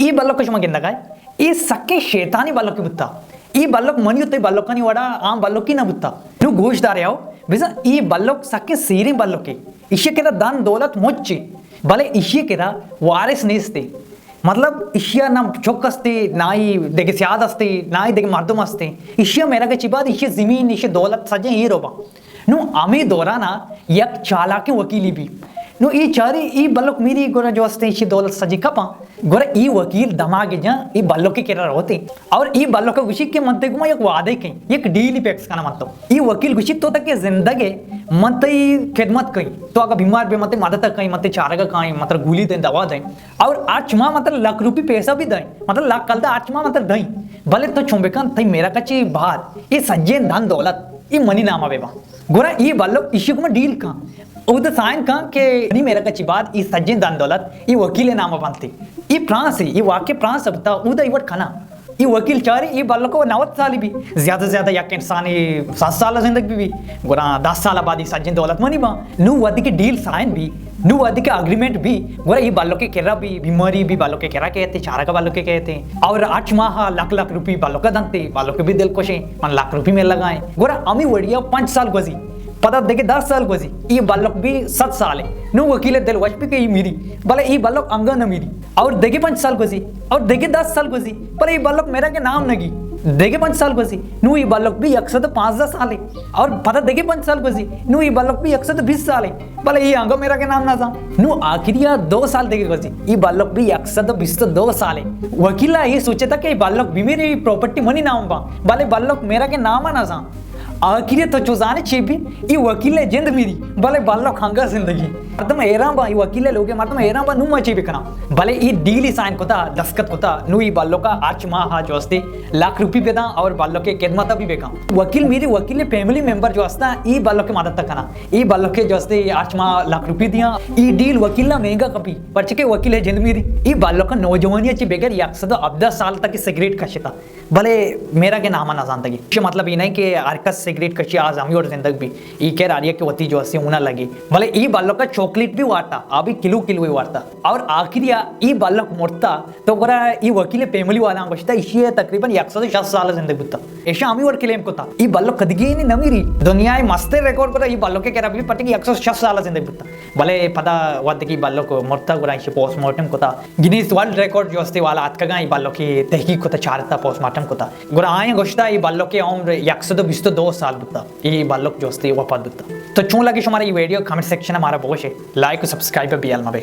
اے بلک شما گندگائے، اے سکیں شیطانی بلکے بوتا۔ اے بلک منی و تئی بلکانی وڑا عام بلکے نہ بوتا۔ نوں گوش دارے آؤ، بزاں اے بلک سکیں سیریں بلکے۔ ایشی کرا دن دولت مچے، بلے ایشی کرا وارث نیستے۔ مطلب، ایشی ءَ نہ چک استے، نہ ہی دگہ سیاد استے، نہ ہی دگہ مردم استے۔ ایشی ءَ مرگ ءَ چہ بعد ایشی زمین، ایشی دولت سجیں ایر بنت۔ نوں ہمے دوران ءَ یک چالاکیں وکیلے بی۔ نوں اے چاری، اے بلک میری، گڑا جو استے ایشی دولت سجی کپاں۔ گڑا اے وکیل دماغ جاں اے بلک ءِ کرا روتے۔ اور اے بلک گوشی کہ من تئی گوما یک وعدے کئیں، یک ڈیلی پیکس کناں من تو۔ اے وکیل گوشی تو تک زندگ ئے، من تئی خدمت کئیں۔ تو اگا بیمار بے، من تئی مدد کئیں، من تئی چارگا کئیں، من ترا گولی دئیں، دوا دئیں۔ اور ہرچ ماہ من ترا لکھ روپی پیسہ بھی دئیں، مطلب لکھ کلدار ہرچ ماہ من ترا دئیں۔ بلے تو چون بکن، تئی میرا کچی بات، اے سجیں دھن دولت، اے منی نام بے با۔ گڑا اے بلک ایشی گوما ڈیل کن۔ اودا سائن کن کہ نی میرا کچی بعد اے سجیں دھن دولت اے وکیل نام بنتی۔ اے فرانس، اے واقع فرانس بتا، اودا اے وٹ کنا۔ اے وکیل چاری، اے بلک و نود سالی بی۔ زیادہ زیادہ یک انسانی صد سال زندگ بی بی۔ گڑا دس سال بعد اے سجیں دولت منی با۔ نو وقتی کہ ڈیل سائن بی، نو وقتی کہ اگریمنٹ بی، گڑا اے بلک کرا بی، بیماری بی بلک کرا کہتے، چارگا بلک کہتے۔ اور ہرچ ماہ لکھ لکھ روپی بلک دنتے، بلک بھی دل خوشیں، من لکھ روپی میں لگائیں۔ گڑا ہمے وڑیا پنچ سال گوزی۔ پدا دگہ دس سال گوزی، اے بلک بھی صد سال ہے۔ نو وکیل دل وش بھی کہ اے میری، بلے اے بلک انگا نہ میری۔ اور دگہ پنچ سال گوزی، اور دگہ دس سال گوزی، بلے اے بلک میرا کے نام نگی۔ دگہ پنچ سال گوزی، نو اے بلک بھی یک سد پانزدہ سال ہے۔ اور پدا دگہ پنچ سال گوزی، نو اے بلک بھی یک سد بیست سال ہے۔ بلے اے انگا میرا کے نام نہ زان۔ نو آخری دو سال دگہ گوزی، اے بلک بھی یک سد بیست دو سال ہے۔ وکیل اے سوچتا کہ اے بلک بھی میری پراپرٹی منی نام با، بلے بلک میرا کے نام نہ زان۔ آخری تو چو زانے چی بی، اے وکیل جند میری، بلے بلک ہنگا زندگی۔ مردم حیران با، اے وکیل لوگے مردم حیران با، نو ما چی بکناں؟ بلے اے ڈیلی سائن کتا، دستخط کتا، نو اے بلکا ہرچ ماہ جو استے لکھ روپی بداں اور بلک خدمت بھی بکاں۔ وکیل میری، وکیل فیملی ممبر جو استا، اے بلک مدد کنا۔ اے بلک جو استے ہرچ ماہ لکھ روپی دیاں۔ اے ڈیل وکیل نا مہنگا کپی، پرچہ کہ وکیل جند میری۔ اے بلک نوجوانی چی بگر یک سد ہبدہ سال تک سگریٹ کشتا۔ بلے میرا کے نام نہ زانتگی۔ ایشی مطلب اے نہیں کہ ہر کس سگریٹ کشی آ زمین اور زندگ بھی۔ اے کہہ رہا ہے کہ وتی جو اسے ہونا لگی۔ بلے اے بلک چاکلیٹ بھی وارتا، آ بھی کلو کلو ہی وارتا۔ اور آخری آ اے بلک مرتا، تو گڑا اے وکیل فیملی والا گوشتا، ایشی تقریباً یک سد شست سال زندگ بوتا۔ ایشی ہمیں اور کلیم کتا۔ اے بلک کدگی نہیں نمیری۔ دنیا مستر ریکارڈ کتا، اے بلک کے کرا بھی پٹی یک سد شست سال زندگ بوتا۔ بلے پدا وھدے کہ بلک مرتا، گڑا ایشی پوسٹ مارٹم کتا۔ گنیس ورلڈ ریکارڈ جو استے والا اتکگاں، اے بلک ءِ تحقیق کتا، چارتا، پوسٹ مارٹم کتا۔ گڑا آیاں گوشتا اے بلک ءِ عمر یک سد و بیست و دو سال بوتا۔ اے بلک جو استے وفات بوتا۔ تو چون لگے شمارا اے ویڈیو؟ کمنٹ سیکشن ءَ مارا بگوشے۔ لائک و سبسکرائب ءَ بے حال مبے۔